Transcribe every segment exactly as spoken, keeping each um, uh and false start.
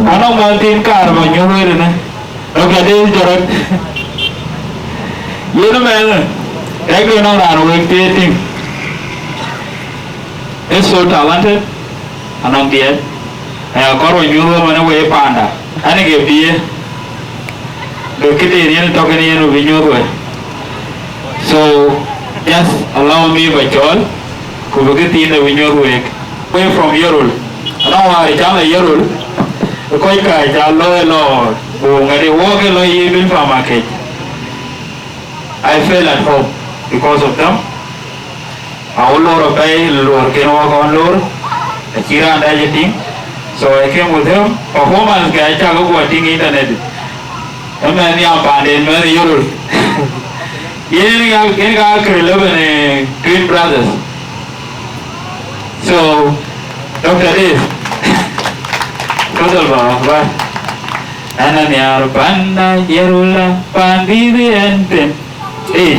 Anɔŋ mɛnh thiin kaar ba nyuɔ̈th wël ënë. Doctor Deŋ Jɔrɔt. Yen ëmɛn, rɛ̈k de nɔŋ raan wek tëë tïŋ. Ee so talented, anɔŋ diɛt. Aya kɔr wa nyuɔ̈th wek man ë wek panda. An, ke bï ye. Bï këde yen tɔ̈ kënë yen bï nyuɔ̈th wek. So, just allow me ba cɔɔl, ku bï këthiin de bï nyuɔ̈th wek. Way from Yirol. Anɔŋ wäär cän la Yirol, kɔc ka ca looi lɔ, ku ŋadï wɔk ë lɔ yï bil pam akec. I feel at home because of them. Awä lor apɛi, lor kën wä kɔn lor, acï raan dɛ cï tïŋ. So I came with him. Performance ke acä ke guɔ tïŋ internet. Ëmɛn nhiam paanden mɛn Yirol. Yen ka, yen ka kërë lëbën, eh, twin brothers. So, Doctor Deŋ. Tafadhal baba, bye. Ana nhiar panda Yirol, pandït yen thïn. Hey,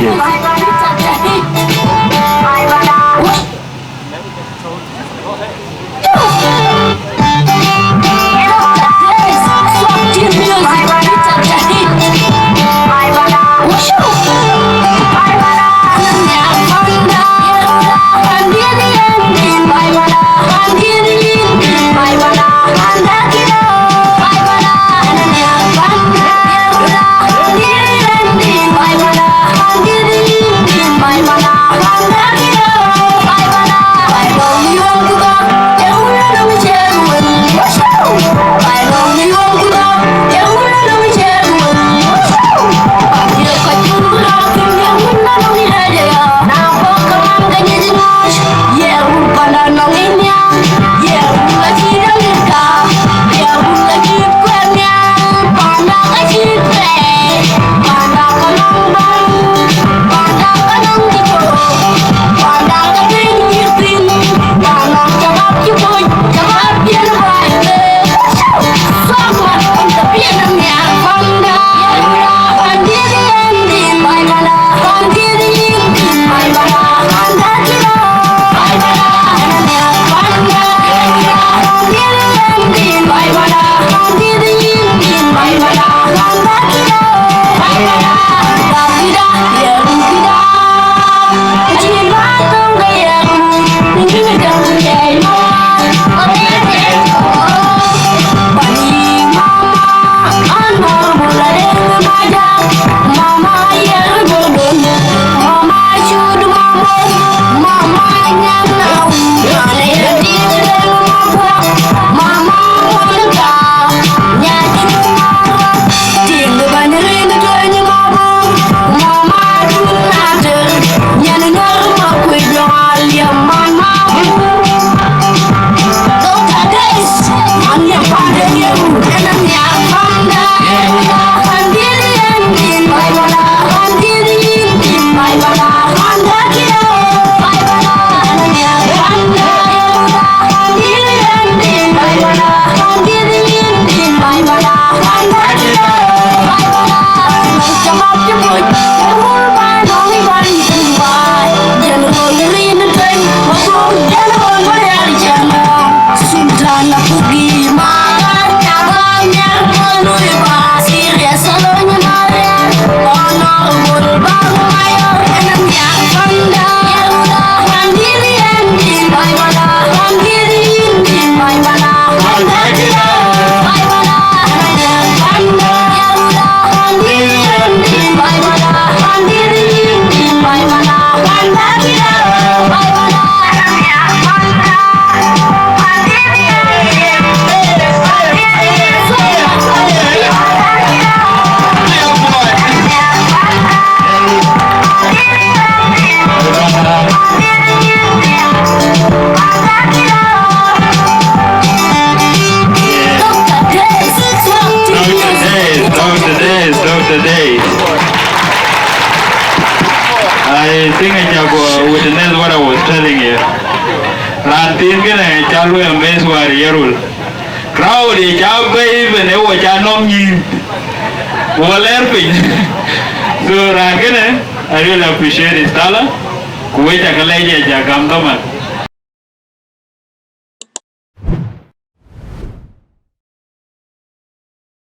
Doctor Deŋ, Doctor Deŋ. I think I can go witness what I was telling you. Raan thiin kënë ca luɔi amaze wäär Yirol. Crowd ye ca bɛ̈i ben ë wo ca nɔm nyïïn. Wo lɛɛr piny. So raan kënë, I really appreciate his talent. Ku wek ca ke lɛc ye ca gam dhaman.